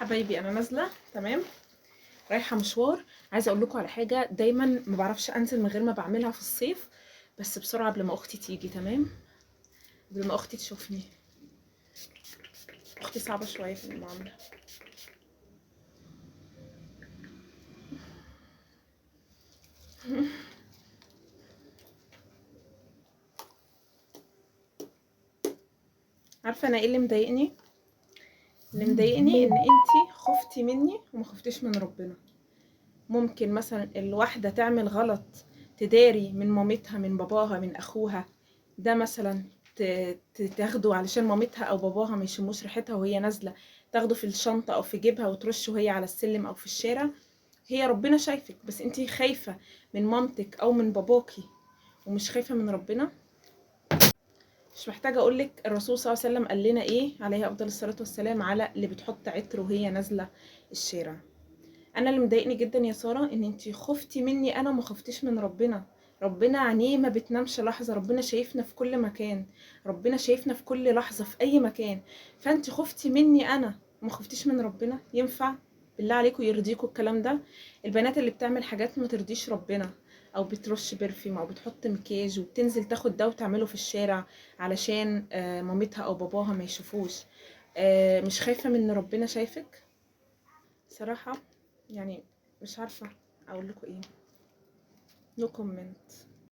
حبايبي انا نازله، تمام، رايحة مشوار. عايزه اقول لكم على حاجة، دايما ما بعرفش انزل من غير ما بعملها في الصيف، بس بسرعة قبل ما اختي تيجي، تمام، قبل ما اختي تشوفني. اختي صعبة شوية في المعاملة. عارفه انا ايه اللي مضايقني؟ اللي مضايقني ان انتي خفتي مني وما خفتيش من ربنا. ممكن مثلا الواحدة تعمل غلط، تداري من مامتها، من باباها، من اخوها، ده مثلا تاخده علشان مامتها او باباها ما يشموش ريحتها وهي نازله، تاخده في الشنطة او في جيبها وترش وهي على السلم او في الشارع. هي ربنا شايفك، بس انتي خايفة من مامتك او من باباكي ومش خايفة من ربنا. مش محتاجه اقولك الرسول صلى الله عليه وسلم قال لنا ايه عليه افضل الصلاة والسلام على اللي بتحط عطر وهي نازله الشارع. انا اللي مضايقني جدا يا ساره ان انتي خفتي مني انا وما خفتيش من ربنا. ربنا عينيه ما بتنامش لحظة، ربنا شايفنا في كل مكان، ربنا شايفنا في كل لحظة في اي مكان. فانت خفتي مني انا وما خفتيش من ربنا؟ ينفع بالله عليكم يرضيكم الكلام ده؟ البنات اللي بتعمل حاجات ما ترضيش ربنا، او بترش perfume او بتحط مكياج وبتنزل تاخد ده وتعمله في الشارع علشان مامتها او باباها ما يشوفوش، مش خايفة من ان ربنا شايفك؟ صراحة مش عارفه اقول لكم ايه، no comment.